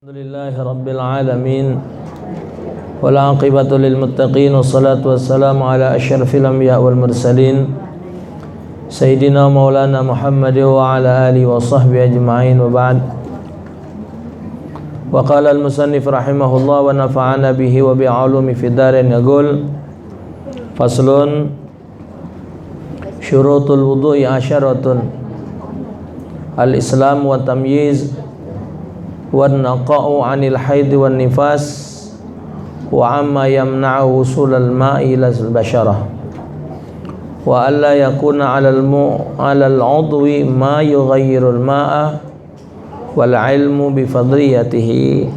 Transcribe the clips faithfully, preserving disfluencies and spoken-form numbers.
Alhamdulillahirabbil alamin. Wal aqibatu lil muttaqin, wassalatu wassalamu ala asyrafil anbiya wal mursalin, sayyidina maulana Muhammad wa ala alihi wa sahbihi ajma'in, wa ba'd. Wa qala al musannif rahimahullah wa nafa'ana bihi wa bi ulumi fid darain, yaqul, faslun, syurutul wudu'i asyaratun. Al-Islam wa tamyiz wa naqa'u anil haid wan nifas wa amma yamna'u wusulal ma'i ilal basyarah. Wa alla yakuna alal mu-, alal udwi ma yughayyirul ma'a wal ilmu bi fadliyatihi,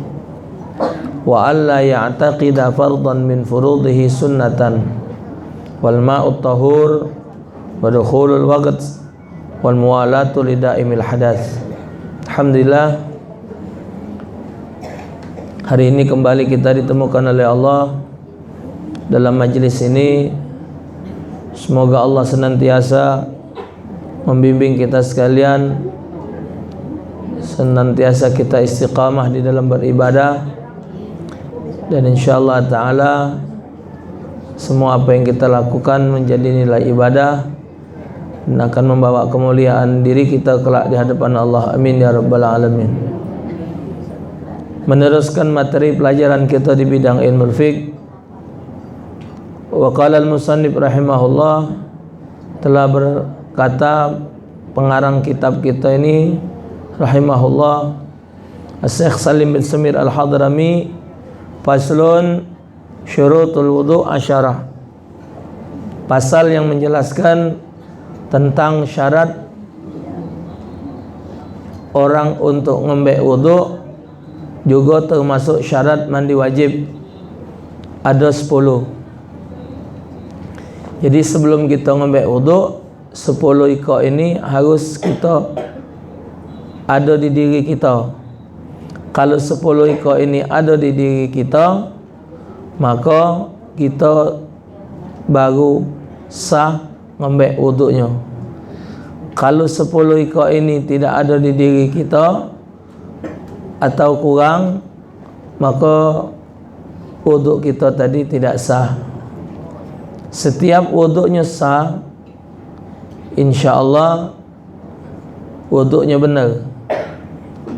wa alla ya'taqida fardan min furudihi sunnatan, wal ma'ut tahur, wa dukhulul waqt, wal muwalatu li daimil hadath. Alhamdulillah, hari ini kembali kita ditemukan oleh Allah dalam majlis ini. Semoga Allah senantiasa membimbing kita sekalian, senantiasa kita istiqamah di dalam beribadah, dan insyaallah taala semua apa yang kita lakukan menjadi nilai ibadah dan akan membawa kemuliaan diri kita kelak di hadapan Allah. Amin ya rabbal alamin. Meneruskan materi pelajaran kita di bidang ilmu fiqh, wa qala al musannif rahimahullah, telah berkata pengarang kitab kita ini rahimahullah, Syekh Salim bin Semir Al-Hadrami, faslun, syurutul wudu asyarah. Pasal yang menjelaskan tentang syarat orang untuk ngembek wudu, juga termasuk syarat mandi wajib. Ada sepuluh. Jadi sebelum kita ngembek wudu, sepuluh ikok ini harus kita ada di diri kita. Kalau sepuluh ikok ini ada di diri kita, maka kita baru sah ngembek wuduknya. Kalau sepuluh ikok ini tidak ada di diri kita atau kurang, maka wuduk kita tadi tidak sah. Setiap wuduknya sah, insya Allah wuduknya benar.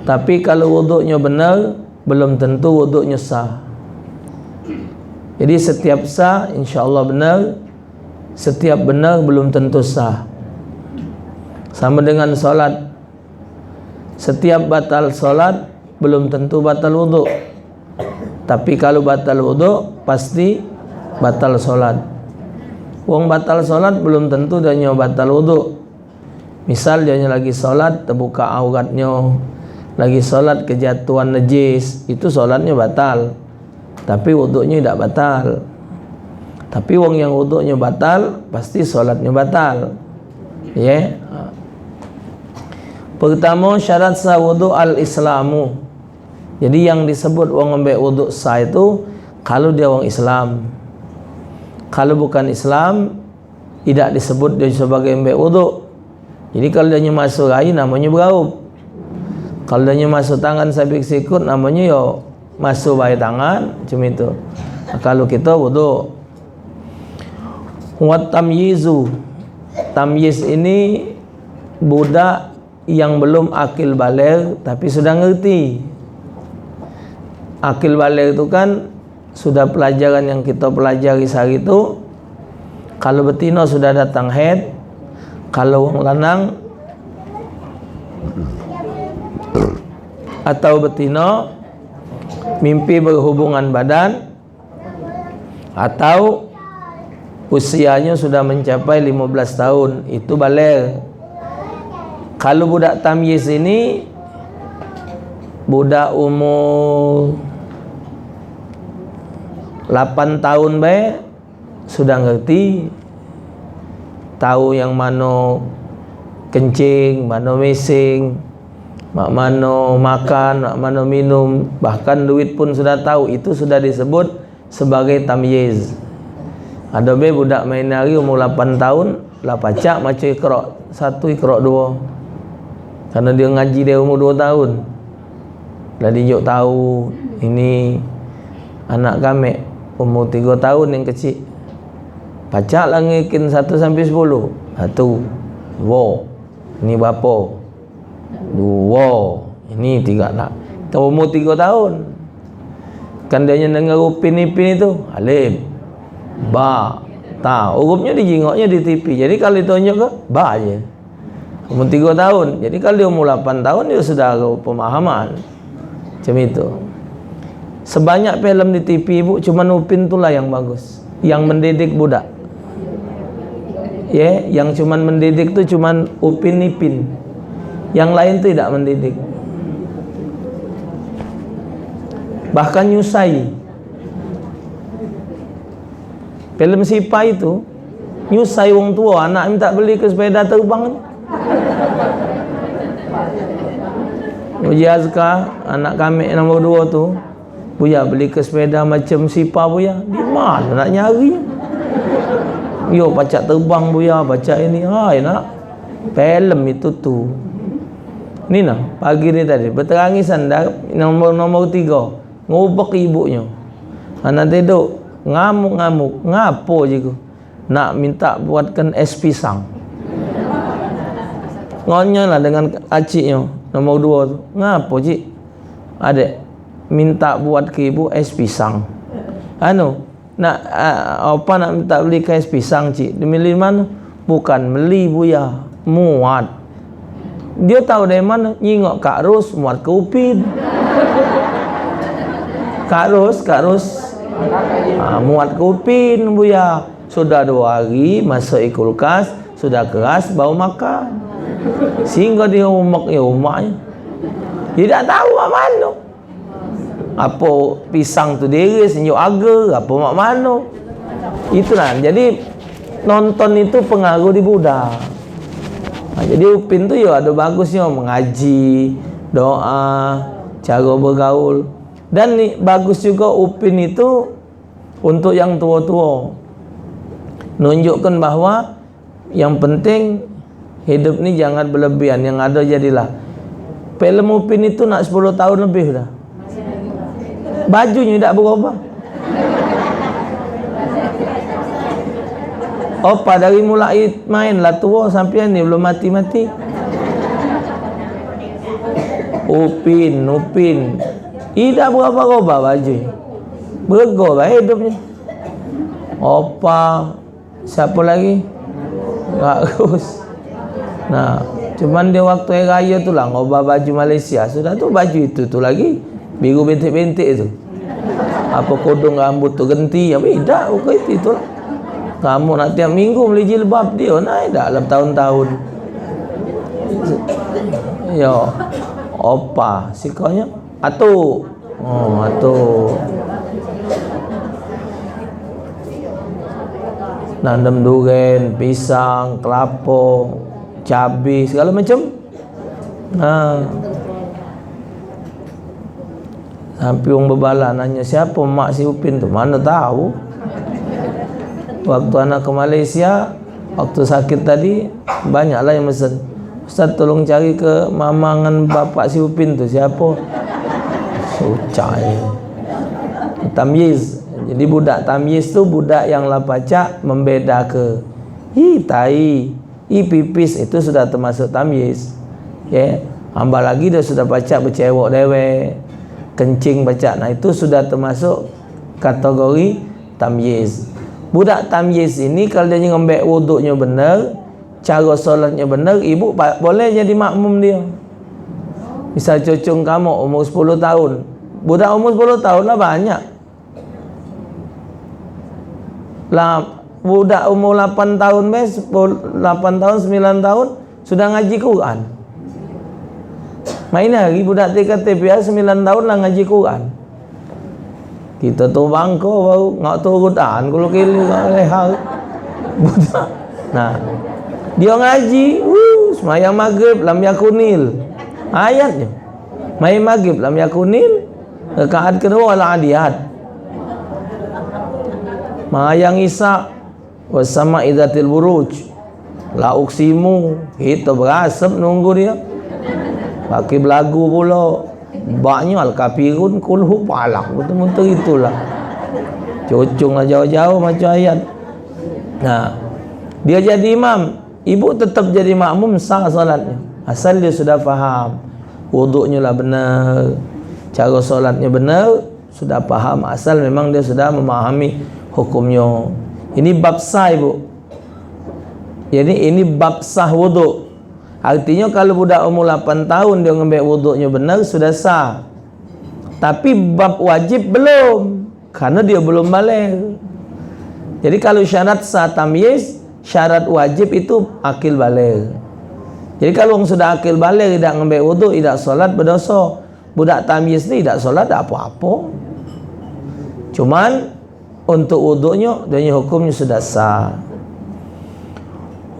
Tapi kalau wuduknya benar, belum tentu wuduknya sah. Jadi setiap sah, insya Allah benar. Setiap benar, belum tentu sah. Sama dengan salat. Setiap batal salat, belum tentu batal wuduk. Tapi kalau batal wuduk, pasti batal salat. Wong batal salat belum tentu dia nyo batal wuduk. Misal dia nyo lagi salat, terbuka auratnyo, lagi salat kejatuhan najis, itu salatnyo batal. Tapi wuduknyo idak batal. Tapi wong yang wuduknyo batal, pasti salatnyo batal. Ye. Pertamo, syarat sah wuduk al-Islamu. Jadi yang disebut wong ngembek wuduk sah itu kalau dia wong Islam. Kalau bukan Islam, idak disebut dia sebagai ngembek wuduk. Jadi kalau dia nyo maso rai, namonyo beraup. Kalau dia nyo maso tangan sampe sikut, namonyo yo maso bae tangan, macam itu. Nah, kalau kita wuduk. Wat tamyizu. Tamyiz ini budak yang belum akil baligh tapi sudah ngerti. Akil baligh tu kan sudah pelajaran yang kita pelajari sehari tu. Kalau betino sudah datang haid, kalau wong lanang atau betino mimpi berhubungan badan, atau usianyo sudah mencapai limo belas tahun, itu baligh. Kalu budak tamyiz ini, budak umur lapan tahun bae sudah ngerti, tahu yang mano kencing, mano mising, mak mano makan, mak mano minum, bahkan duit pun sudah tahu, itu sudah disebut sebagai tamyiz. Ado be budak main hari umur lapan tahun, lah pacak maco Iqra satu, Iqra duo. Karena dia ngaji dari umur duo tahun. Lah dio njuk tau, ini anak kamek umur tigo taun yang kecik. Pacak lah ngikin satu sampai sepuluh. Satu. Duo. Ini berapo? Duo. Ini tigo nak. Umur tigo taun. Kan dio nyo dengar Upin Ipin itu. Alif. Ba. Ta. Hurufnyo dijingoknyo di T V. Jadi kalu ditunjuk ke, ba je. Umur tigo taun. Jadi kalu dio umur lapan taun, dio sudah ado pemahaman. Macam itu. Sebanyak film di T V, Bu, cuman Upin tu lah yang bagus. Yang mendidik budak. Ye, yang cuman mendidik tu cuman Upin Ipin. Yang lain tu tidak mendidik. Bahkan nyusai. Film Sipa itu nyusai wong tuo, anak minta beli ke sepeda terbang. Uji Azka, anak kamek nomor duo tu, "Buya, beli ke sepeda macam Sipa, Buya." Di mano nak nyari? Yo, pacak terbang, Buya, pacak ini. Hai, nak. Film itu tu. Ni nah, pagi ni tadi, beterangisan dah, nomor, nomor tigo. Ngubek ibuknyo. Anak tedok, ngamuk-ngamuk. "Ngapo, Cikgu?" "Nak minta buatkan es pisang." Ngonyo lah dengan aciknyo, nomor duo tu. "Ngapo, Cik?" "Adek, minta buat ke ibu es pisang." "Anu, nak, ah, opa nak minta beli ke es pisang, Cik." "Dibeli mano?" "Bukan meli, Buya, muat." Dio tau dari mano? Nyingok Kak Ros muat ke Upin. Kak Ros, Kak Ros. Ah, muat ke Upin, Buya. Sudah duo hari masuk di kulkas, sudah keras, bau makan. Sehinggo dio umek di umaknyo. Dio dak tau mak mano. Apo pisang tu diiris, njuk ager, apo mak mano. Itulah, jadi nonton itu pengaruh di budak. Nah, jadi Upin tu yo ado bagusnyo, mengaji, doa, caro begaul. Dan ni, bagus jugo Upin itu untuk yang tuo-tuo. Nunjukkan bahwa yang penting hidup ni jangan berlebihan, yang ado jadilah. Film Upin itu nak sepuluh tahun lebih dah. Bajunyo dak berubah. Opa dari mulai main lah tuo sampai ni belum mati-mati. Upin, Upin. Idak berubah-ubah baju. Berego bae hidupnyo. Opa, siapo lagi? Kak Ros. Nah, cuman di waktu hari rayo tu lah ngubah baju Malaysia. Sudah tu baju itu tu lagi biru bentik-bentik tu. Apo kodong rambut tu genti, ya beda bukan itu, itulah. Kamu nak tiap minggu beli jilbab dio, nah, dak lah tahun-tahun. Yo, opa, sikonyo. Atu. Oh, atu. Nanam duren, pisang, kelapo, cabe, segalo macam. Nah. Sampai wong bebalah nanyo, "Siapo mak si Upin tu?" Mano tau. Waktu anak ke Malaysia, waktu sakit tadi, banyaklah yang mesen, "Ustaz, tolong cari ke mama ngan bapak si Upin tu, siapo?" Sucai. Tamyiz. Jadi budak tamyiz tu budak yang la pacak membedake. Hi, tai. I pipis itu sudah termasuk tamyiz. Ye, tambah lagi dio sudah pacak becewok dewek, kencing pacak. Nah, itu sudah termasuk kategori tamyiz. Budak tamyiz ini kalu dio ngembek wuduknyo bener, caro solatnyo bener, ibu pa-, boleh jadi makmum dio. Misal cucung kamu umur sepuluh tahun. Budak umur sepuluh tahun lah banyak. Lah, budak umur lapan tahun be, sepul-, lapan tahun, sembilan tahun, sudah ngaji Quran. Main hari budak T K T P A sembilan tahun lah ngaji Quran. Kita tu bangko baru, ngak turut an, kulo kili, ngak leha. Budak. Nah, dio ngaji, wuh, semayang maghrib, lam yakunil. Ayatnyo. Main maghrib, lam yakunil. Rakaat kedua, Al-Adiyat. Mayang Isya, "Wassamai dzatil buruj." La uqsimu, kita berasap nunggu dio. Pakai belagu pulo. Baknyo Al-Kafirun, Kulhu, Falak. Betul-betul itulah. Cucung lah jauh-jauh macam ayat. Nah, dia jadi imam. Ibu tetap jadi makmum, sah salatnya. Asal dia sudah faham. Wuduknya lah benar. Cara salatnya benar. Sudah paham, asal memang dia sudah memahami hukumnya. Ini bab sah, Ibu. Jadi, ini bab sah wuduk. Artinya, kalau budak umur lapan tahun dia ngembek wuduknya benar, sudah sah. Tapi bab wajib belum, karena dia belum baligh. Jadi, kalau syarat sah tamyiz, syarat wajib itu akil baligh. Jadi, kalau orang sudah akil baligh, tidak ngembek wuduk, tidak salat, berdosa. Budak tamyiz ni dak solat, dak apo-apo. Cuman, untuk wuduknyo, dia hukumnyo sudah sah.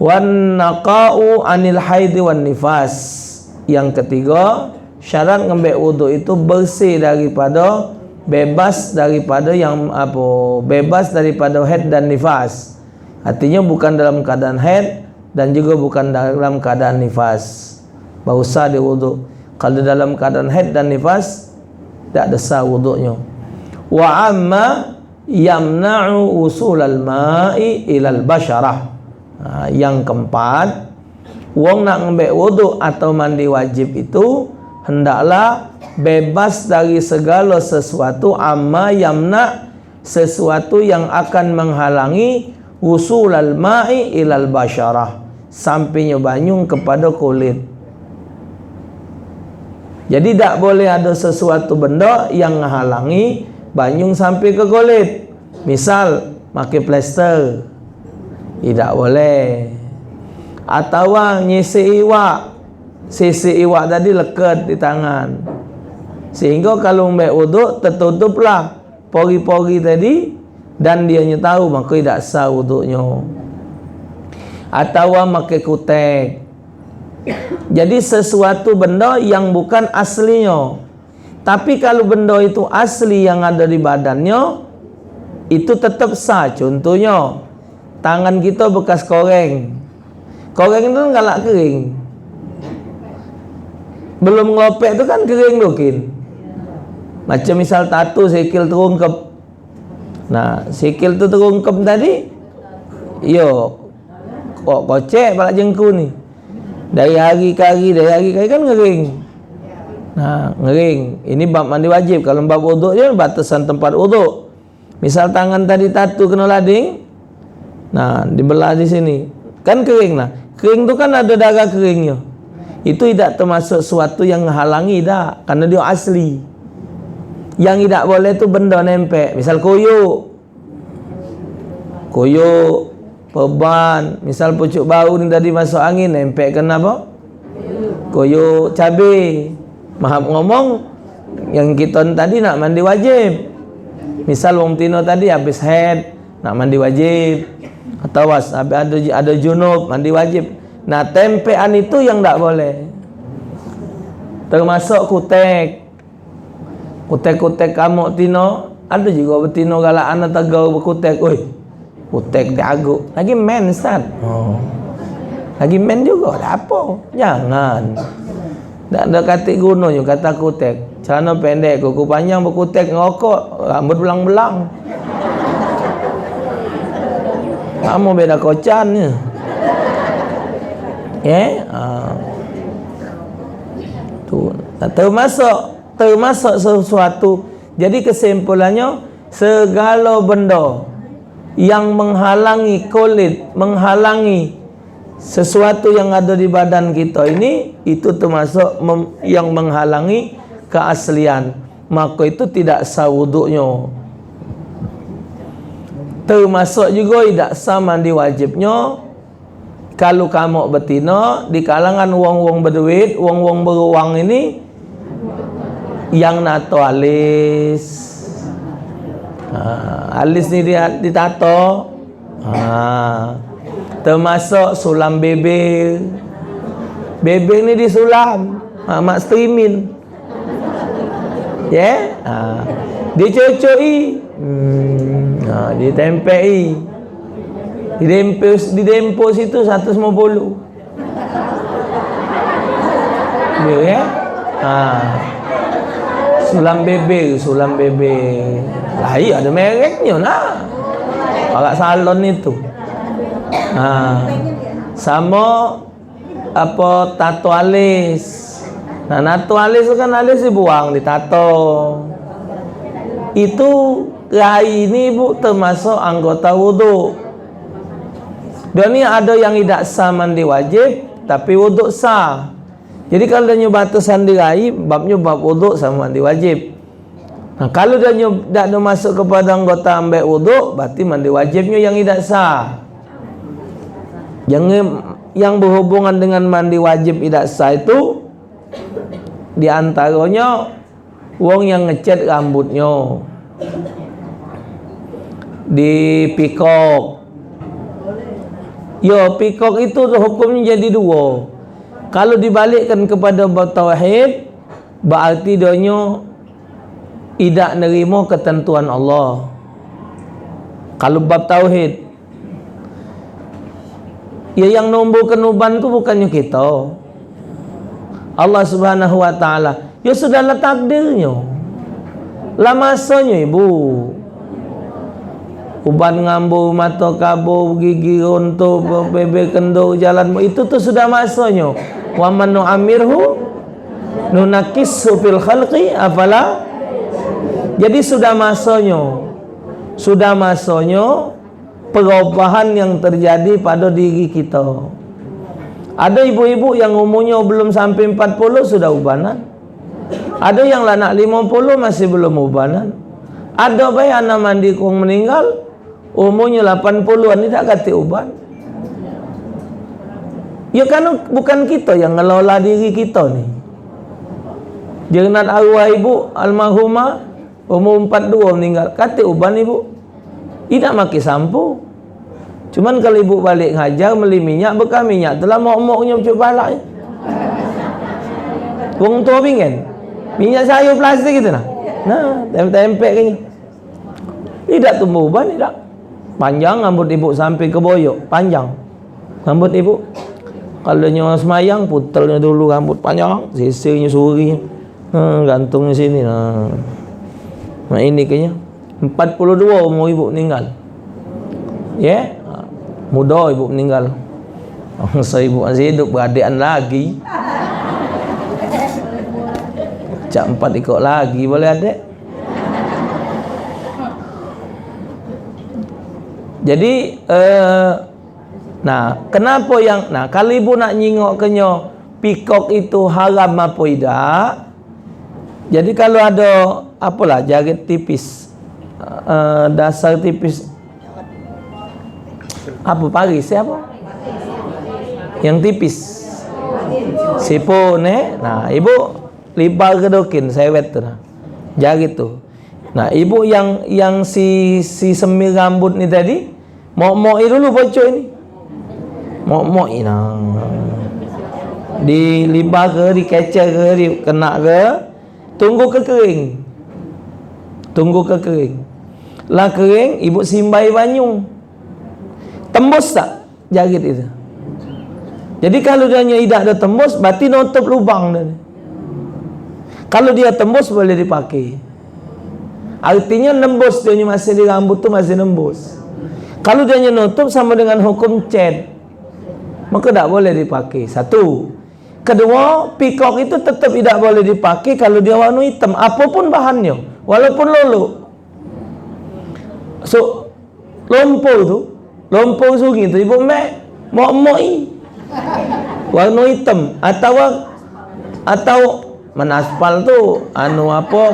Wan naqa'u anil haidi wan nifas. Yang ketiga, syarat ngembek wuduk itu bersih daripada, bebas daripada yang apo, bebas daripada haid dan nifas. Artinya, bukan dalam keadaan haid dan juga bukan dalam keadaan nifas. Baru sah dia wuduk. Kalau dalam keadaan haid dan nifas, dak desah wuduknyo. Wa amma yamna'u wusulal ma'i ilal basyarah. Ha, yang keempat, wong nak ngembek wuduk atau mandi wajib itu hendaklah bebas dari segala sesuatu, amma yamna, sesuatu yang akan menghalangi wusulal ma'i ilal basyarah, sampinyo banyu kepada kulit. Jadi, dak boleh ada sesuatu benda yang menghalangi banyu sampai ke kulit. Misal, pakai plester. Idak boleh. Atawa nyisik iwak. Sisik iwak tadi leket di tangan. Sehingga kalau ngembek wuduk, tertutuplah pori-pori tadi, dan dia nyo tahu, maka idak sah wuduknyo. Atawa make kutek. Jadi, sesuatu benda yang bukan aslinyo. Tapi, kalau benda itu asli yang ada di badannyo, itu tetap sah. Contohnyo, tangan kito bekas koreng. Koreng tu kan galak kering. Belum ngelopek tu kan kering tu, kin. Macam misal tatu sikil terungkep. Nah, sikil tu terungkep tadi, yo, kok kocek palak jengku ni. Dari hari ke hari, dari hari ke hari kan ngering. Nah, ngering. Ini bab mandi wajib. Kalau bab wuduk je, batasan tempat wuduk. Misal tangan tadi tatu kena lading, nah, dibelah di sini. Kan kering, nah. Kering tu kan ada darah keringnya. Itu idak termasuk suatu yang menghalangi, dak. Karena dia asli. Yang idak boleh tu benda nempek. Misal koyok. Koyok, perban. Misal pucuk bau ni tadi masuk angin, nempek kena apa? Koyok cabe. Maaf ngomong, yang kito ni tadi nak mandi wajib. Misal wong betino tadi habis haid, nak mandi wajib. Atau was, habis ada, ada junub, mandi wajib. Nah, tempekan itu yang dak boleh. Termasuk kutek. Kutek-kutek kamuk tino, ado jugo betino galak anak tegau bekutek. Oi, kutek diaguk. Lagi men, Ustaz. Oh. Lagi men jugo, dak apo. Jangan. Dak ado katik gunonyo kata kutek. Celano pendek, kuku panjang, bekutek, ngerokok, rambut belang-belang. Samo beda kocan ni. Eh? Ah. Tu. Termasuk termasuk sesuatu. Jadi, kesimpulannyo, segalo benda yang menghalangi kulit, menghalangi sesuatu yang ada di badan kita ini, itu termasuk mem-, yang menghalangi keaslian. Maka itu tidak sah wuduknyo. Termasuk juga tidak sah mandi wajibnyo. Kalu kamuk betino, di kalangan wong-wong beduit, wong-wong beruang ini, yang nato alis. Ha, alis ni dia ditato. Ha, termasuk sulam bebel. Bebel ni disulam. Ha, mak streaming. Ya? Ha. Dicucui. Hmm. Ha, ditempei. Di dempo, di dempo situ seratus lima puluh. Dia, ya? Ha. Sulam bebe, sulam bebe. Lah iya, ado mereknyo nah. Parak salon itu. Nah, samo apo, tato alis. Nah, nato alis tu kan alis dibuang, ditato. Itu rai ni, Ibu, termasuk anggota wuduk. Dio ni ado yang idak sah mandi wajib, tapi wuduk sah. Jadi, kalu dio nyo batasan di rai, babnyo bab wuduk samo mandi wajib. Nah, kalu dio nyo dak ado masuk kepada anggota ambek wuduk, berarti mandi wajibnyo yang idak sah. Yang, yang berhubungan dengan mandi wajib idak sah itu, di antaronyo wong yang ngecat rambutnyo, dipikok. Yo, pikok itu hukumnyo jadi duo. Kalu dibalikkan kepada bab tauhid, berarti dio nyo idak nerimo ketentuan Allah. Kalu bab tauhid, ya, yang numbuhkan uban tu bukannyo kito. Allah Subhanahu wa Ta'ala. Ya, sudahlah takdirnyo. Lah masonyo, Ibu. Uban ngambur, mato kabur, gigi runtuh, bebe kendor, jalan, itu tu sudah masonyo. Wa man nu'ammirhu nunakkishu fil khalqi afala. Jadi, sudah masonyo. Sudah masonyo perubahan yang terjadi pada diri kita. Ada ibu-ibu yang umurnya belum sampai empat puluh sudah ubanan. Ada yang lah nak lima puluh masih belum ubanan. Ada bae anak mandi kong meninggal, umurnya lapan puluhan, tidak katik uban. Ya kan bukan kita yang ngelola diri kita ni. Jenat arwah ibu almarhumah, umur empat dua meninggal. Katik uban ibu. Idak make sampo. Cuman kalu ibu balek ngajar, meli minyak, bekah minyak tu lah mok-moknyo cucuk palak. Wong tuo pinggan. Minyak sayur plastik itu nah. Nah, tem-, tempek ke nyo. Idak tumbuh uban, idak. Panjang rambut ibu sampai ke boyok, panjang. Rambut ibu, kalu nyo semayang, putelnyo dulu rambut panjang, sisinyo suri. Ha, gantungnyo sini, nah. Nah, ini kenyo. Empat puluh dua umur ibu meninggal. Ye? Ha, muda ibu meninggal. Masa ibu masih hidup, beradekan lagi. Cak empat ikok lagi boleh adek. Jadi, eh, nah, kenapo yang, nah, kalu ibu nak nyingok kenyo pikok itu haram apo idak? Jadi, kalu ado, apolah, jarit tipis, eh, dasar tipis, apo, paris, apo? Yang tipis. Sipun, eh. Nah, ibu libar ke dokin, sewet tu, nah. Jarit tu. Nah, ibu yang, yang si, si semir rambut ni tadi, mok-mok dulu pocok ni. Mok-mok ni, nah. Di libar ke, di kecer ke, di kena ke, tunggu ke kering. Tunggu ke kering. Lah kering, ibu simbai banyu. Tembus tak? Jarit itu. Jadi, kalu dio nyo idak ado tembus, berarti nutup lubang dio ni. Kalu dio tembus, boleh dipake. Artinyo, nembus dio nyo masih di rambut tu, masih nembus. Kalu dio nyo nutup, samo dengan hukum cat. Maka dak boleh dipake. Satu. Kedua, pikok itu tetap idak boleh dipake kalu dio warno item. Apapun bahannyo. Walaupun lolok. So, lumpur tu, lumpur sungi tu, ibu mek mok-mok i. Warno item. Atau, atau men aspal tu, anu apo,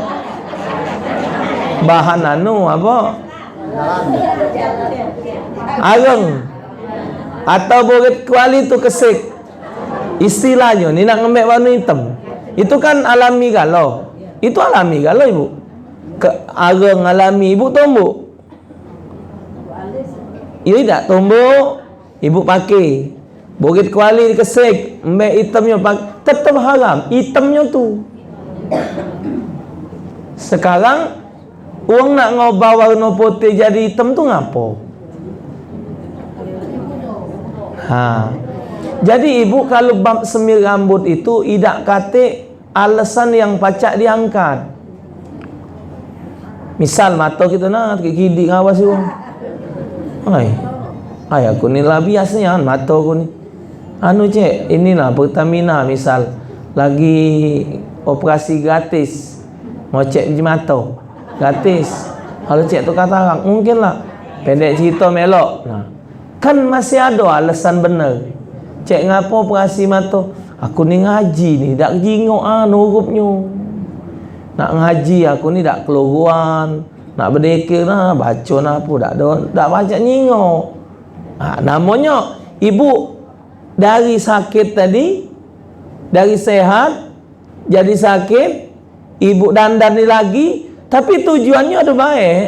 bahan anu apo, areng. Atau burit kuali tu kesik. Istilahnyo ni nak ngembek warno item. Itu kan alami galo. Itu alami galo, ibu. Ke areng alami ibu tumbuk. Iyo idak tumbuk, ibu pake. Burit kuali kesik, embek itemnyo pak-, tetep haram itemnyo tu. Sekarang, wong nak ngobah warno putih jadi item tu ngapo? Ha. Jadi, ibu, kalu bab semir rambut itu idak katik alesan yang pacak diangkat. Misal mato kito nah, kidik-kidik ngawas wong. Ai. Ai, aku ni lah bias nian mato aku ni. Anu, Cek, inilah Pertamina misal lagi operasi gratis. Ngocek biji mato. Gratis. Kalu Cek tu katarak, mungkin lah. Pendek cerito melok. Nah. Kan masih ado alesan bener. Cek ngapo operasi mato? Aku ni ngaji ni, dak jingok anu hurufnyo. Nak ngaji aku ni dak keluruan, nak bedikir nah, baco nah apo, dak do, dak pacak nyingok. Nah, namonyo ibu dari sakit tadi, dari sehat, jadi sakit, ibu dandan ni lagi, tapi tujuannyo ado baek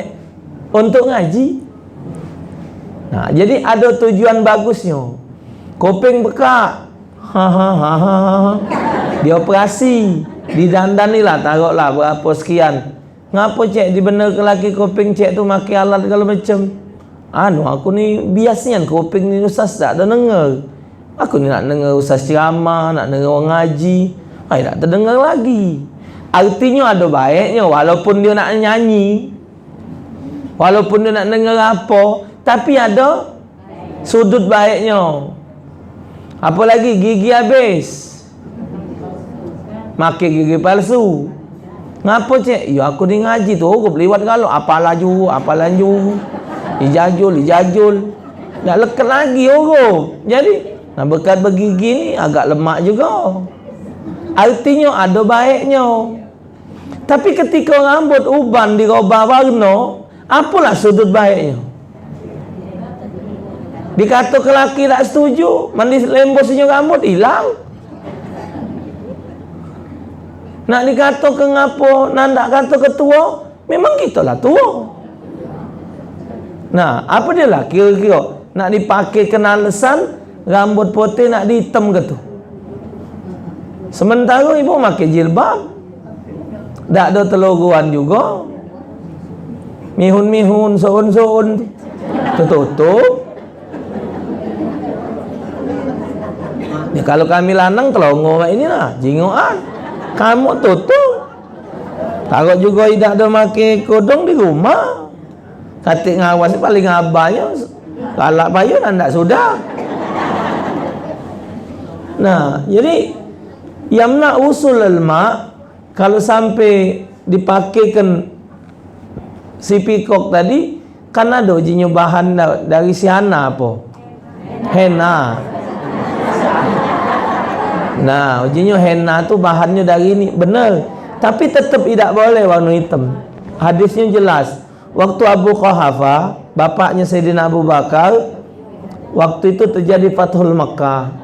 untuk ngaji. Nah, jadi ado tujuan bagusnyo. Koping bekak, ha, ha, ha, ha, ha. Dioperasi, didandan ni lah, taroklah berapo sekian. Ngapo, Cek, dibenerke laki koping Cek tu make alat segalo macem? Anu, aku ni bias nian kuping ni ustaz dak ado denger. Aku ni nak denger ustaz ceramah, nak denger wong ngaji. Ai, dak tedenger lagi. Artinyo ado baeknyo, walaupun dio nak nyanyi, walaupun dio nak denger apo, tapi ado sudut baeknyo. Apo lagi gigi abis. Make gigi palsu. Ngapo, Cek? Yo, aku ni ngaji tu, hurup liwat galo, apalah ju, apalah ju. Ijajul, ijajul. Dak leket lagi hurup. Jadi, nah, bekat begigi ni agak lemak jugo. Artinyo ado baeknyo. Tapi ketiko rambut uban dirobah warno, apolah sudut baeknyo? Dikatoke laki dak setuju, mandi lembos inyo rambut, ilang. Nak dikatoke ngapo, nak dak katoke tuo, memang kito lah tuo. Nah, apo dio lah kiro-kiro nak dipake kena alesan rambut putih nak diitemke tu? Sementaro ibu make jilbab, dak ado telogoan jugo. Mihun-mihun, soon-soon tu tetutup. Ya, kalu kami lanang telongo mak ini lah, jingokan. Kamu tutup. Tarok jugo idak ado make kodong di rumah. Katik ngawas paling abanyo galak bayo, nah, ndak sudah. Nah, jadi yamna usul lemak, kalu sampe dipakeken sipikok tadi, kan ado jinyo bahan da-, dari si Hana apo? Hena. Nah, ujinyo hena tu bahannyo dari ni, bener. Tapi tetep idak boleh warno item. Hadisnyo jelas. Waktu Abu Quhafa, bapaknyo Sayyidina Abu Bakar, waktu itu terjadi Fathul Makkah.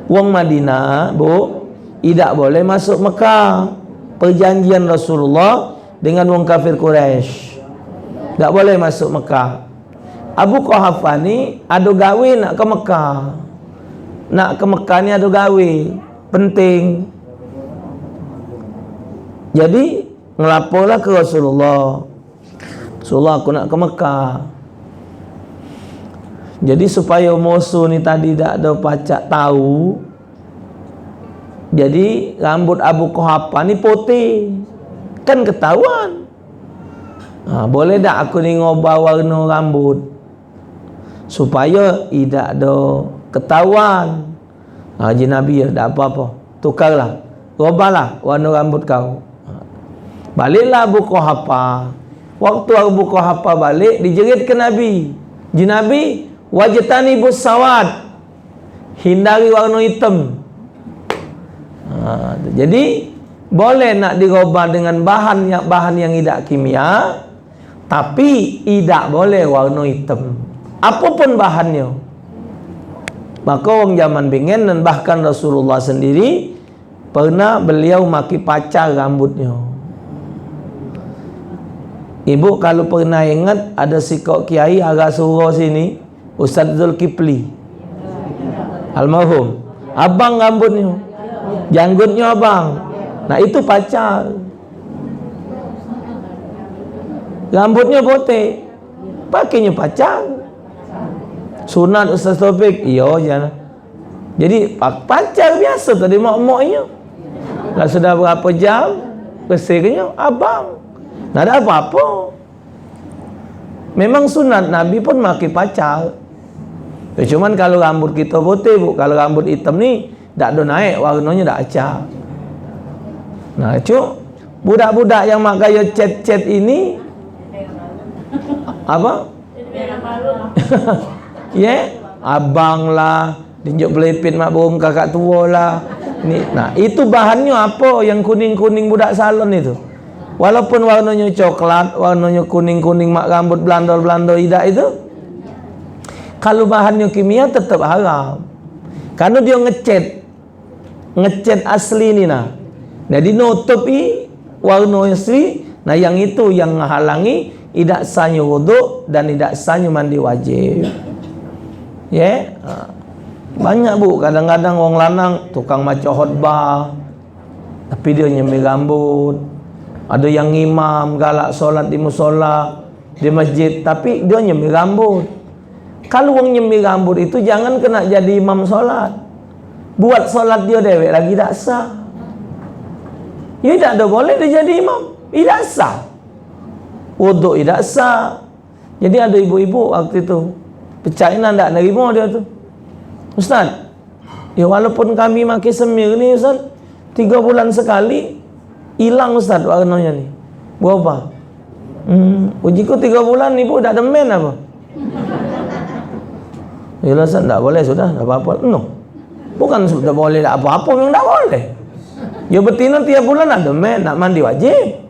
Wong Madinah, Bu, idak boleh masuk Mekah. Perjanjian Rasulullah dengan wong kafir Quraisy. Dak boleh masuk Mekah. Abu Quhafa ni ado gawe nak ke Mekah. Nak ke Mekah ni ado gawe penting. Jadi, ngelaporlah ke Rasulullah. "Rasulullah, aku nak ke Mekah." Jadi, supayo musuh ni tadi dak ado pacak tau, jadi rambut Abu Quhafa ni putih. Kan ketahuan. Ha, boleh dak aku ni ngobah warno rambut? Supayo idak ado ketahuan. Ha, ji Nabi, "Ya, dak apo-apo. Tukarlah. Robahlah warno rambut kau." Ha. Baleklah Abu Quhafa. Waktu Abu Quhafa balek, dijerit ke Nabi. Ji Nabi, "Wajtanibus sawad." Hindari warno item. Ha, tu. Jadi, boleh nak dirobah dengan bahan yang, bahan yang idak kimia, tapi idak boleh warno item. Apopun bahannyo. Maka wong jaman bingen dan bahkan Rasulullah sendiri pernah beliau make pacar rambutnyo. Ibu kalu pernah inget, ado sikok kiai arah Suro sini, Ustaz Zulkifli. Almarhum. Abang rambutnyo. Janggutnyo abang. Nah, itu pacar. Rambutnyo putih. Pakenyo pacar. Sunat Ustaz Taufik. Iyo, jan. Jadi, pa-, pacar biaso tadi mok-mok inyo. Lah sudah berapo jam, bersih inyo, abang. Nah, dak apo-apo. Memang sunat, Nabi pun make pacar. Ya, cuman kalu rambut kito putih, Bu, kalu rambut item ni, dak ado naek, warnonyo dak acak. Nah, cuk, budak-budak yang mak gayo cet-cet ini, apa? Ye, abang lah, dinjuk pelipit mak burung kakak tuo lah. Ni, nah, itu bahannyo apo yang kuning-kuning budak salon itu? Walaupun warnonyo coklat, warnonyo kuning-kuning mak rambut belando-belando idak itu, kalu bahannyo kimia tetep haram. Karno dio ngecet, ngecet asli ni nah. Jadi nutupi warno asli, nah, yang itu yang ngehalangi idak sahnyo wuduk dan idak sahnyo mandi wajib. Ye, ha. Banyak, Bu, kadang-kadang wong lanang tukang maco khotbah, tapi dio nyemir rambut. Ado yang ngimam galak solat di musola, di masjid, tapi dio nyemir rambut. Kalu wong nyemir rambut itu jangan kena jadi imam solat. Buat solat dio dewek lagi dak sah. Yo dak ado boleh dio jadi imam. Idak sah. Wuduk idak sah. Jadi ado ibu-ibu waktu itu. Pecak inan dak nerimo dio tu. "Ustaz, ya walaupun kami make semir ni, Ustaz, tiga bulan sekali ilang, Ustaz, warnonyo ni." "Berubah?" "Hmm, ujiku tiga bulan ibu dak demen apa?" "Iyalah, Ustaz, dak boleh sudah, dak apa-apa." No. Bukan sudah boleh dak apa-apa, memang dak boleh. Ya betino tiap bulan ado men, nak mandi wajib.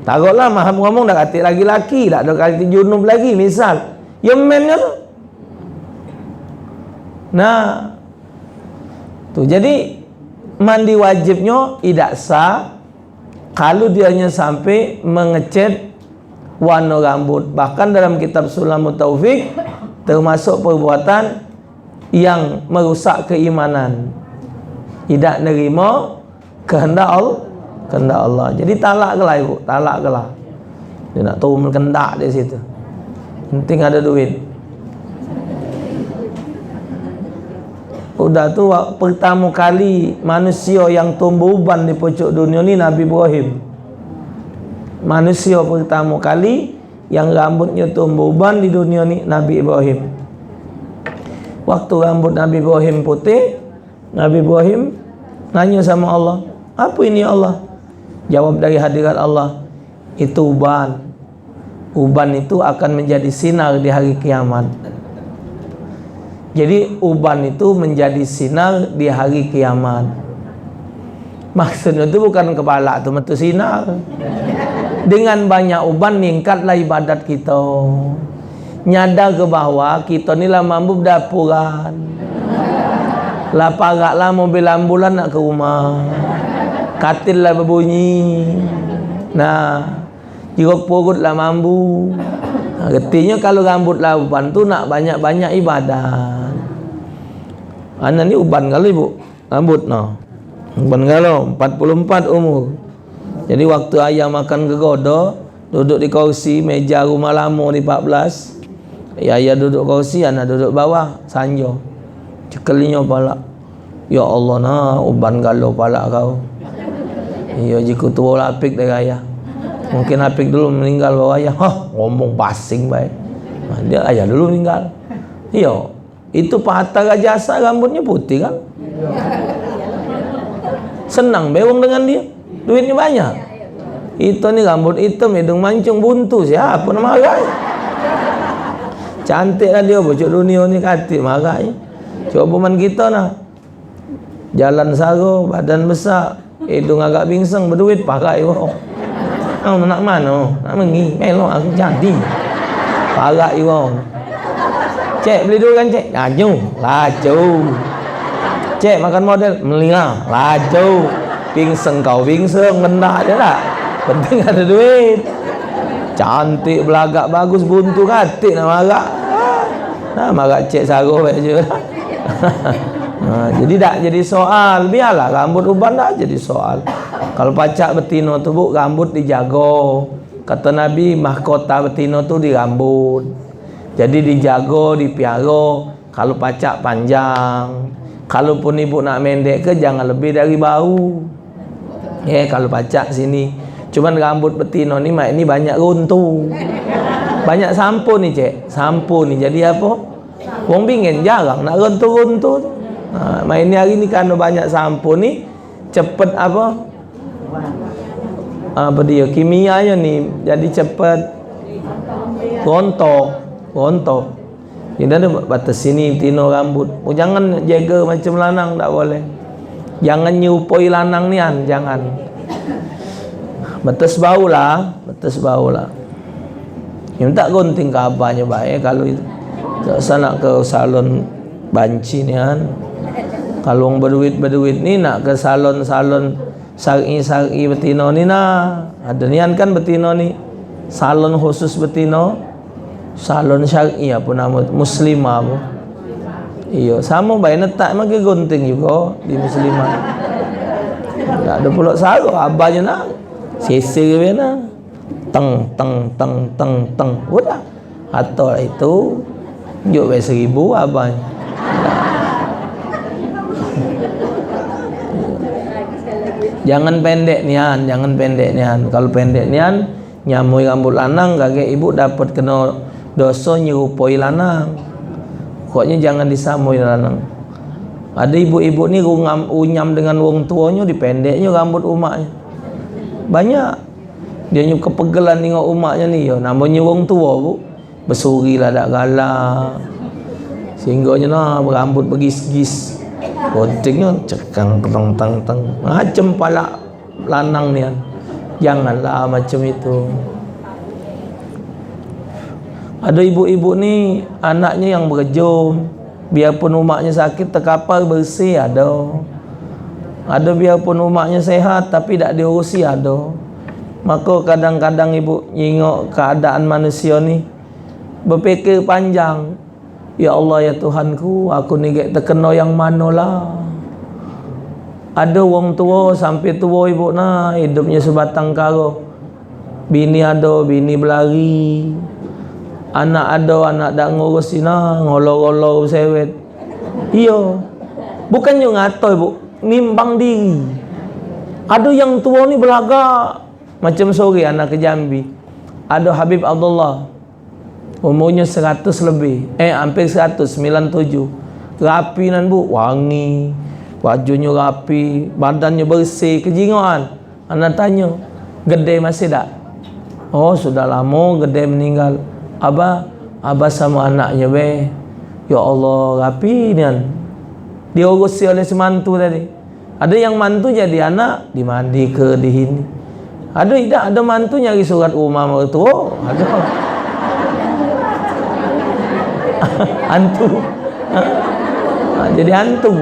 Taroklah maham ngomong dak katik lagi laki, dak ado katik junub lagi, misal. Ya men kan? Nah, tu jadi mandi wajibnyo idak sah kalu dianyo sampe mengecet warno rambut. Bahkan dalam kitab Sulamut Taufik termasuk perbuatan yang merusak keimanan. Idak nerimo kehendak Allah, kehendak Allah. Jadi talak kelah ibu, talak kelah. Dio nak turun kendak di situ. Penting ado duit. Udah tu, wa-, pertamo kali manusio yang tumbuh uban di pucuk dunio ni Nabi Ibrahim. Manusio pertamo kali yang rambutnyo tumbuh uban di dunio ni Nabi Ibrahim. Waktu rambut Nabi Ibrahim putih, Nabi Ibrahim nanyo samo Allah, "Apo ini, ya Allah?" Jawab dari hadirat Allah, "Itu uban. Uban itu akan menjadi sinar di hari kiamat." Jadi, uban itu menjadi sinar di hari kiamat. Maksudnyo tu bukan kepala tu metu sinar. Dengan banyak uban ningkatlah ibadat kito. Nyadar ke bahwa kito ni lah mambu bedapuran. Lah parak lah mobil ambulan nak ke rumah. Katil lah bebunyi. Nah, jeruk purut lah mambu. Nah, retinyo kalu rambut lah uban tu nak banyak-banyak ibadat. Ana ni uban kalu, Ibu. Rambut no. Uban galo, empat puluh empat umur. Jadi waktu ayah makan ke godo, duduk di kursi meja rumah lamo di empat belas. Ya, ayah duduk kursi, ana duduk bawah, sanjo. Cekelinyo palak. "Ya Allah, nah, uban galo palak kau." Iyo, jiku tuo lapik dari ayah. Mungkin lapik dulu meninggal baru ayah. Hah, ngomong basing bae. Nah, dio ayah dulu meninggal. Iyo. Itu patah Raja Asak, rambutnyo putih kan? Senang be wong dengan dio. Duitnyo banyak. Itu ni rambut item, hidung mancung, buntu, siapo nak marak? Cantik lah dio, pucuk dunio ni katik marak. Coba man kito nah. Jalan saro, badan besak, hidung agak bingseng, beduit, parak iwong. Au, nak mano? Nak mengi, melok aku jadi. Parak iwong. "Cek, beli durian, Cek." Laju, laju. "Cek, makan model." Melingah, laju. Bingseng kau, bingseng, ngendak je dak. Penting ado duit. Cantik, belagak, bagus, buntu, katik nak marak. Nah, marak cek saro bae je. Nah, jadi dak jadi soal. Biarlah rambut uban dak jadi soal. Kalu pacak betino tu, Bu, rambut dijago. Kato Nabi, mahkota betino tu di rambut. Jadi dijago, dipiaro. Kalu pacak panjang. Kalupun ibu nak mendek ke, jangan lebih dari bahu. Ye, kalu pacak sini. Cuman rambut betino ni, mak ini banyak runtu. Banyak sampo ni, Cek. Sampo ni jadi apo? Wong bingen jarang nak runtu-runtu tu. Ha, mak ini hari ni karno banyak sampo ni, cepet apo? Apo dio? Kimianyo ni jadi cepet rontok, rontok. Jadi ado batas sini tino rambut. Oh, jangan jaga macam lanang, dak boleh. Jangan nyerupoi lanang nian, jangan. Batas bau lah, batas bau lah. Yang tak gunting ke abahnya bae kalau itu. Tak usah nak ke salon banci nian. Kalau wong beduit-beduit ni nak ke salon-salon syar'i-syar'i betino ni nah. Ado nian kan betino ni. Salon khusus betino. Salon syar'i apo namo? Muslimah apo? Iyo, samo bae netak mak gunting jugo di muslimah. Dak ado pulok saro abahnya nah. Sisir bae nah. Teng, teng, teng, teng, teng. Udah. Atau itu, juk bae seribu abang. Jangan pendek nian, jangan pendek nian. Kalau pendek nian, nyamoi rambut lanang, kagek ibu dapat keno doso nyerupoi lanang. Pokoknyo jangan disamoi lanang. Ado ibu-ibu ni rungam, runyam dengan wong tuonyo, dipendeknyo rambut umaknyo. Banyak. Dio nyo kepegelan nengok umaknyo ni, yo, namonyo wong tuo, Bu. Besuri lah dak galak. Sehinggonyo nah berambut begis-gis. Guntingnyo cekang teng teng teng. Macem palak lanang nian. Janganlah macem itu. Ado ibu-ibu ni anaknyo yang berejo, biarpun umaknyo sakit tekapar bersih ado. Ado biarpun umaknyo sehat tapi dak diurusi ado. Mako kadang-kadang ibu nyingok keadaan manusio ni, bepikir panjang, "Ya Allah, ya Tuhanku, aku ni gek tekeno yang manolah?" Ado wong tuo sampe tuo ibu nah, idupnyo sebatang karo. Bini ado, bini belari. Anak ado, anak dak ngurus ina, ngolo-ngolo sewet. Iyo. Bukannyo ngato ibu, nimbang diri. Ado yang tuo ni belagak. Macam sore anak ke Jambi. Ado Habib Abdullah. Umurnyo seratus lebih, eh, hampir seratus, sembilan tujuh. Rapi nan, Bu, wangi. Bajunyo rapi, badannyo bersih, kejingoan. Ana tanyo, "Gede masih dak?" "Oh, sudah lamo gede meninggal." "Abah, abah samo anaknyo be." Ya Allah, rapi nian. Diurusi oleh semantu tadi. Ado yang mantu jadi anak, dimandike, dihini. Ado idak, ado mantu nyari surat rumah mertuo. Ado. Hantu. Ha, jadi hantu.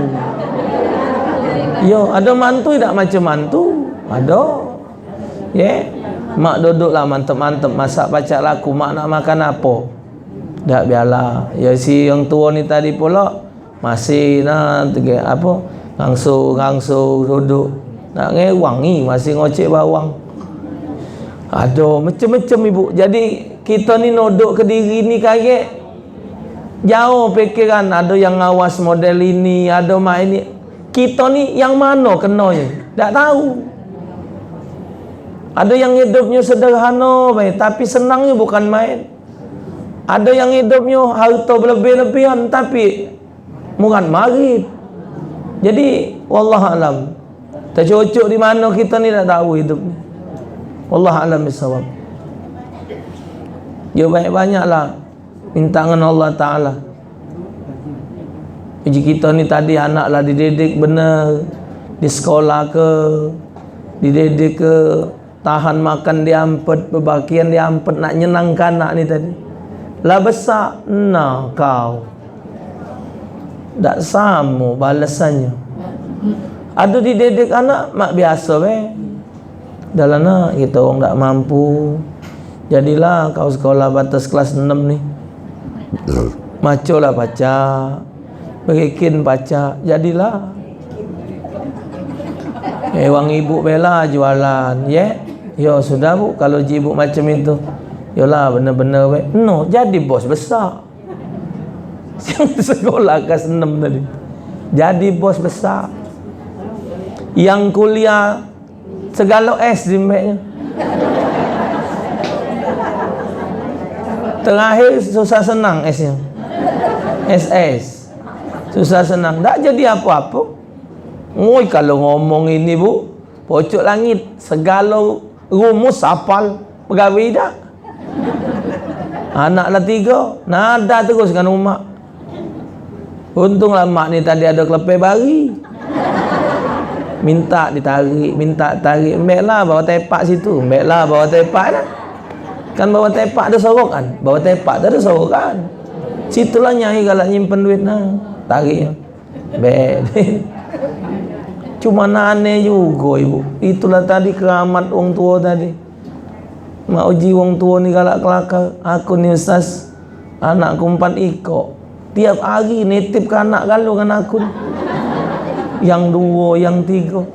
Yo, ado mantu idak macam mantu. Ado. Ye. Mak duduk lah mantep-mantep masak pacak laku. Mak nak makan apo? Dak biarlah. Yo, si yang tuo ni tadi pulo. Masih nah tege apo, ngangso-ngangso duduk. Nak ngewangi masih ngocek bawang. Ado macem-macem ibu. Jadi kito ni nodok ke diri ni kagek jauh pikiran. Ado yang ngawas model ini, ado mak ini. Kito ni yang mano kenonyo? Dak tahu. Ado yang hidupnyo sederhano bae, tapi senangnyo bukan main. Ado yang hidupnyo harto belebih-lebihan, tapi murah marit. Jadi, wallah alam. Tecocok di mano kito ni dak tahu hidup ni. Wallah alam bisawab. Yo banyak-banyaklah minta ngan Allah Taala. Uji kito ni tadi anak lah dididik bener, di sekolah ke, dididik ke, tahan makan diampet, bebakian diampet, nak nyenangkan anak ni tadi. Lah besak, nah kau. Dak samo balesannyo. Ado dididik anak, mak biaso be. Dah lah nak, kito wong dak mampu. Jadilah kau sekolah batas kelas enam ni. Macolah pacak. Berikin pacak, jadilah. Eh, wang ibu bela jualan, ye? Yo, sudah, Bu, kalau ji ibu macam itu. Yolah, bener-bener, we. No, jadi bos besar. Yang sekolah kelas enam tadi. Jadi bos besar. Yang kuliah segalo S dimbeknyo. Terakhir susah senang S-nyo. S S. Susah senang. Dak jadi apo-apo. Ngoi, kalu ngomong ini, Bu, pocok langit. Segalo rumus apal. Pegawe dak. Anak lah tigo. Nada terus ngan umak. Untunglah mak ni tadi ado kelepe bari. Minta ditarik, minta tarik. Embeklah bawa tepak situ, embeklah bawa tepak dah. Kan bawa tepak ado sorokan, bawa tepak tu ado sorokan. Situlah nyai galak nyimpen duit nah, tarik. Embek. Cuman aneh jugo, Ibu. Itulah tadi keramat wong tuo tadi. Mak uji wong tuo ni galak kelakar. Aku ni ustaz, anakku empat iko. Tiap hari nitip ke anak kalu ngan aku ni. Yang duo, yang tigo.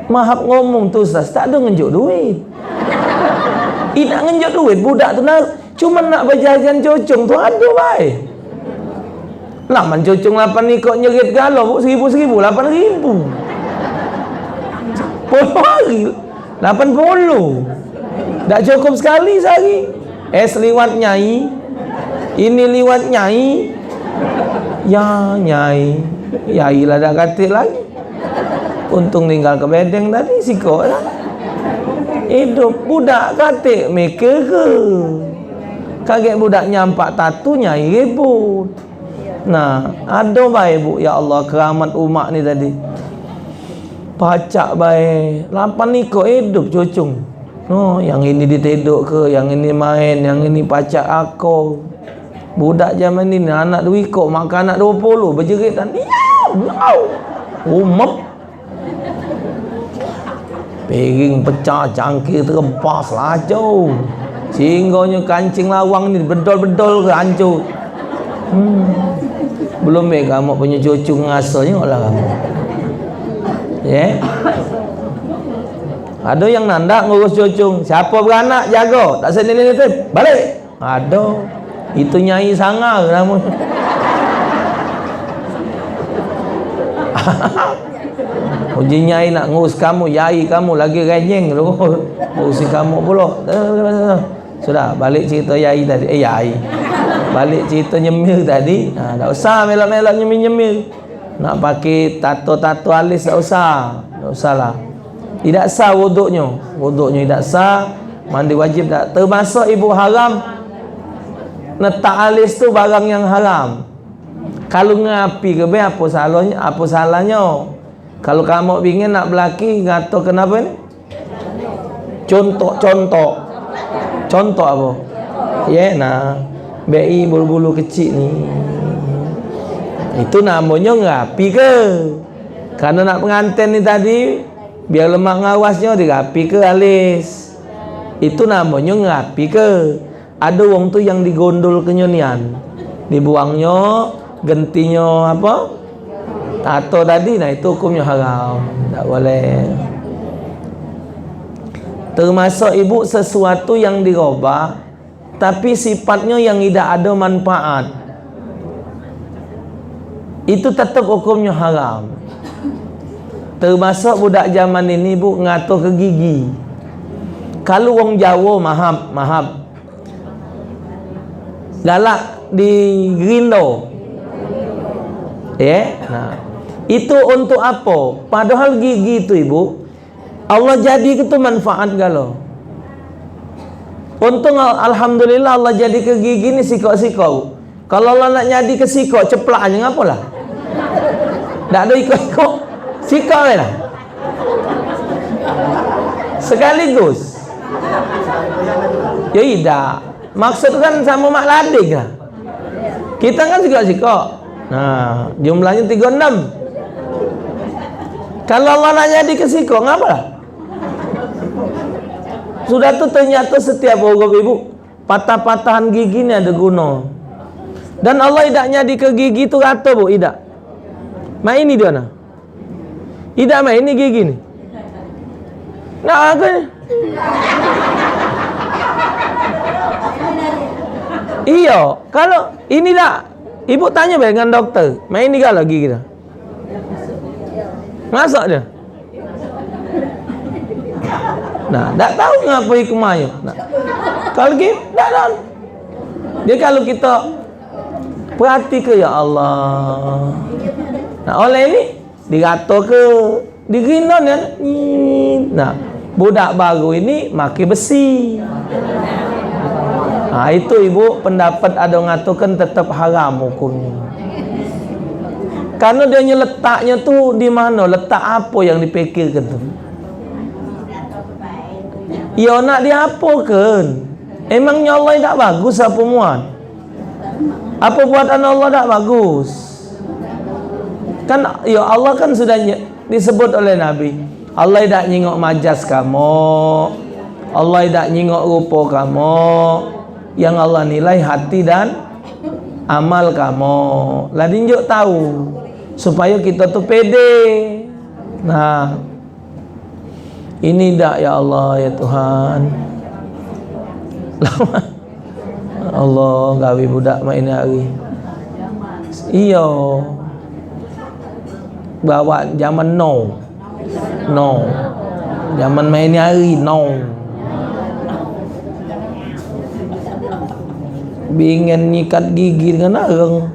Mahap ngomong tu ustaz, tak ado ngenjuk duit. Idak ngenjuk duit budak tu nah. Cuman nak bejajan cocong tu ado bae. Lah, man cocong lapan ikok nyerit galo, Bu, seribu-seribu, lapan ribu. Puluh hari, lapan puluh. Dak cukup sekali sehari. Es liwat nyai. Ini liwat nyai. Ya, nyai. Yai lah dak katik lagi. Untung ninggal ke bedeng tadi, sikok lah. Idup budak katik mikir ke. Kagek budak nyampak tatu nyai ribut. Nah, ado bae, Bu, ya Allah, keramat umak ni tadi. Pacak bae, lapan ikok idup cucung. No, yang ini ditedok ke, yang ini main, yang ini pacak ako. Budak zaman ini, anak duo ikok, mak anak duo puluh, bejerit dan diam, au. Umep. Piring pecah, cangkir terempas, lacau. Sehinggonyo kancing lawang ni bedol-bedol ke hancur. Hmm. Belum be kamu punyo cucu ngaso, tengoklah kamu. Ye. Ado yang nandak ngurus cucu. Siapo beranak, jago. Tak seni ni, balik. Ado. Itu nyai sangar namonyo. Uji nyai nak ngurus kamu, yai kamu lagi renyeng tu. Ngurusi kamu pulo. Sudah, balik cerito yai tadi. Eh, yai. Balik cerito nyemir tadi. Ha, dak usah melok-melok nyemir-nyemir. Nak pake tato-tato alis dak usah. Dak usahlah. Idak sah wuduknyo. Wuduknyo idak sah, mandi wajib dak. Termasuk ibu haram netak alis tu barang yang haram. Kalu ngerapi ke be, apo salahnyo? Apo salahnyo? Kalu kamu pingin nak belaki, ngato kenapo ni? Contok, contok. Contok apo? Ye, nah. Be i bulu-bulu kecik ni. Itu namonyo ngerapi ke. Karno nak penganten ni tadi, biar lemak ngawasnyo, dirapike alis. Itu namonyo ngerapike. Ado wong tu yang digondolkenyo nian. Dibuangnyo, gentinyo apo? Tato tadi, nah itu hukumnyo haram. Dak boleh. Termasuk ibu sesuatu yang dirobah, tapi sifatnyo yang idak ado manfaat, itu tetep hukumnyo haram. Termasuk budak zaman ini, Bu, ngatoke gigi. Kalu wong Jawo, mahap, mahap, galak di grindo. Ye, nah. Itu untuk apo? Padahal gigi tu, Ibu, Allah jadike tu manfaat galo. Untung, al-, alhamdulillah, Allah jadike gigi ni sikok-sikok. Kalu Allah nak nyadike sikok, ceplak aja, ngapolah? Dak ado ikok-ikok. Sikok bae lah. Sekaligus. Yo idak. Maksud kan samo mak lading lah. Kita kan sikok-sikok. Nah, jumlahnyo tigo enam. Kalu Allah nak jadike sikok, ngapolah? Sudah tu ternyato setiap huruf, Ibu, patah-patahan gigi ni ado guno. Dan Allah idak nyadike gigi tu rato, Bu, idak. Mak ini dio nah. Idak main ni gigi ni. Nah, aku ni. Iyo, kalu ini dak, ibu tanyo bae dengan dokter. Main ni galo gigi dah. Masak dia. Nah, dak tahu ngapo hikmahnyo. Nah, kalau gitu, dak tahu. Jadi kalau kita perhati ke, ya Allah. Nah, oleh ini, dirato ke, digerindo nian. Nah, budak baru ini make besi. Nah, itu ibu pendapat ado ngatokan tetap haram hukumnya. Karena dia letaknya tu di mana, letak apa yang dipikirkan tu. Yo nak diapokan? Emangnya Allah dak bagus apa muat? Apa buatan Allah dak bagus? Kan, ya Allah kan sudah nye- disebut oleh Nabi. Allah dak nyingok majas kamu. Allah dak nyingok rupa kamu. Yang Allah nilai hati dan amal kamu. Lah dinjuk tahu supaya kita tu pede. Nah, ini dak, ya Allah, ya Tuhan. Allah, gawe budak mak ini hari. Iyo. Bawa zaman now. Now. Zaman mak ini hari, now. Bingen nyikat gigi dengan areng.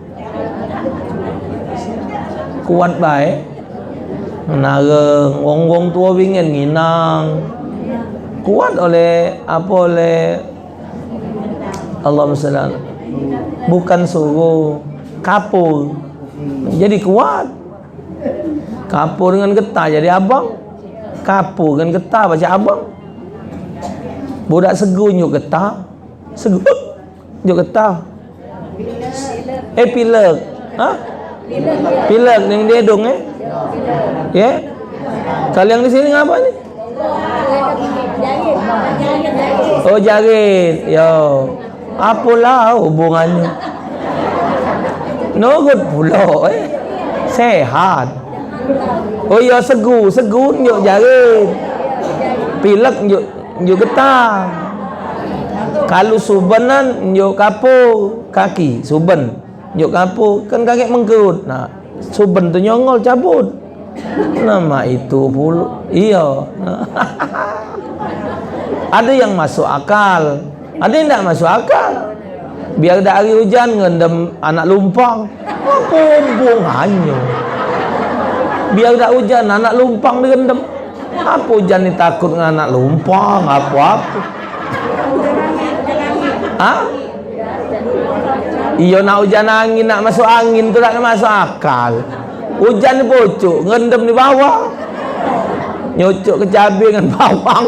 Kuat bae. Nareng, wong-wong tuo bingen nginang. Kuat oleh, apo, oleh, Allahumma shalli ala, bukan suruh, kapur. Jadi kuat. Kapur dengan getah jadi abang. Kapur dengan getah pacak abang. Budak segu njuk getah. Segu. Njuk getah. Eh, pilek. Hah? Pilek yang di hidung, eh? Ya? Kalau yang di sini ngapa ni? Oh, jarit. Yo. Apalah hubungannya? Nurut pulo, eh. Sehat. Oh, ya, segu. Segu njuk jarit. Pilek njuk Njuk getah. Kalu subenan njuk kapo kaki, suben. Njuk kapo kan kagek mengkerut. Nah, suben tu nyongol cabut. Nama itu pulo? Iyo. Ada yang masuk akal, ada yang dak masuk akal. Biar dak hari ujan ngendem anak lumpang. Apo hubungannyo? Biar dak ujan anak lumpang direndem. Apo ujan ni takut ngan anak lumpang apo-apo? Hah? Iyo, nak ujan angin, nak masuk angin tu dak masuk akal. Ujan ni pucuk, ngerendam di bawah. Nyucuk ke cabe ngan bawang.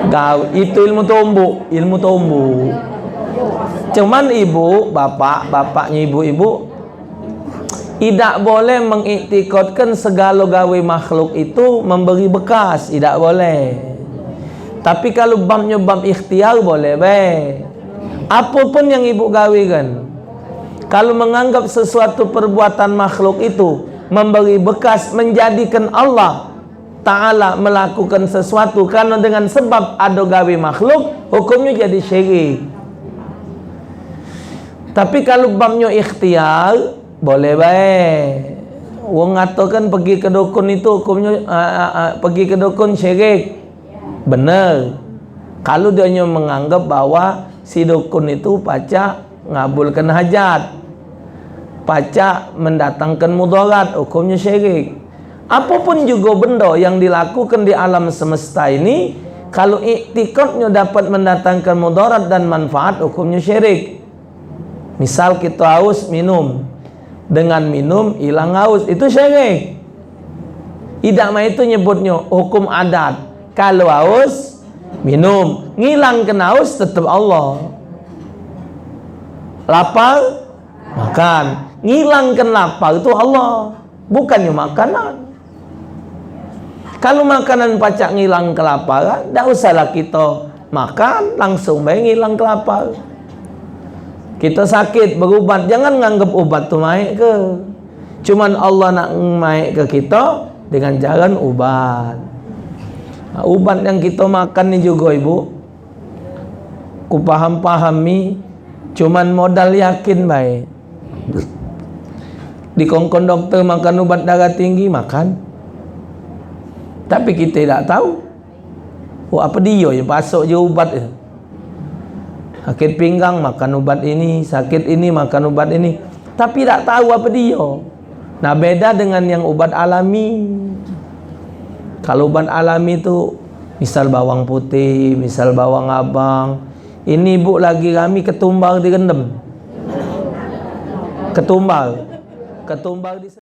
Gawe itu ilmu tumbuk, ilmu tumbuk. Cuman ibu, bapak, bapaknya ibu-ibu, idak boleh mengiktikadkan segalo gawe makhluk itu memberi bekas, idak boleh. Tapi kalu babnyo bab ikhtiar, boleh bae. Apapun yang ibu gawe kan, kalu menganggap sesuatu perbuatan makhluk itu memberi bekas, menjadikan Allah Ta'ala melakukan sesuatu karena dengan sebab ado gawe makhluk, hukumnyo jadi syirik. Tapi kalu babnyo ikhtiar, boleh bae. Wong ngatokan pergi ke dukun itu hukumnyo, ah, ah, ah, pergi ke dukun syirik. Bener. Kalu dionyo menganggap bahwa si dukun itu pacak ngabulkan hajat, pacak mendatangkan mudarat, hukumnyo syirik. Apapun jugo bendo yang dilakukan di alam semesta ini, kalu iktikadnyo dapat mendatangkan mudarat dan manfaat, hukumnyo syirik. Misal kito haus, minum. Dengan minum ilang haus, itu syirik. Idak mah itu nyebutnyo hukum adat. Kalu haus, minum. Ngilangkan haus tetap Allah. Lapar, makan. Ngilangkan lapar tu Allah, bukannyo makanan. Kalu makanan pacak ngilang kelaparan, dak usahlah kito makan, langsung bae ngilang kelapar. Kito sakit, berubat, jangan nganggep ubat tu maek ke. Cuman Allah nak maek ke kito dengan jalan ubat. Nah, ubat yang kito makan ni jugo, Ibu, ku paham-pahami, cuman modal yakin bae. Dikongkon dokter makan ubat darah tinggi, makan. Tapi kite dak tahu. Oh, apo dio yang pasok je ubat tu. Sakit pinggang makan ubat ini, sakit ini makan ubat ini. Tapi dak tahu apo dio. Nah, beda dengan yang ubat alami. Kalau ubat alami tu, misal bawang putih, misal bawang abang. Ini ibu lagi kami ketumbar direndam. Ketumbar. Ketumbar di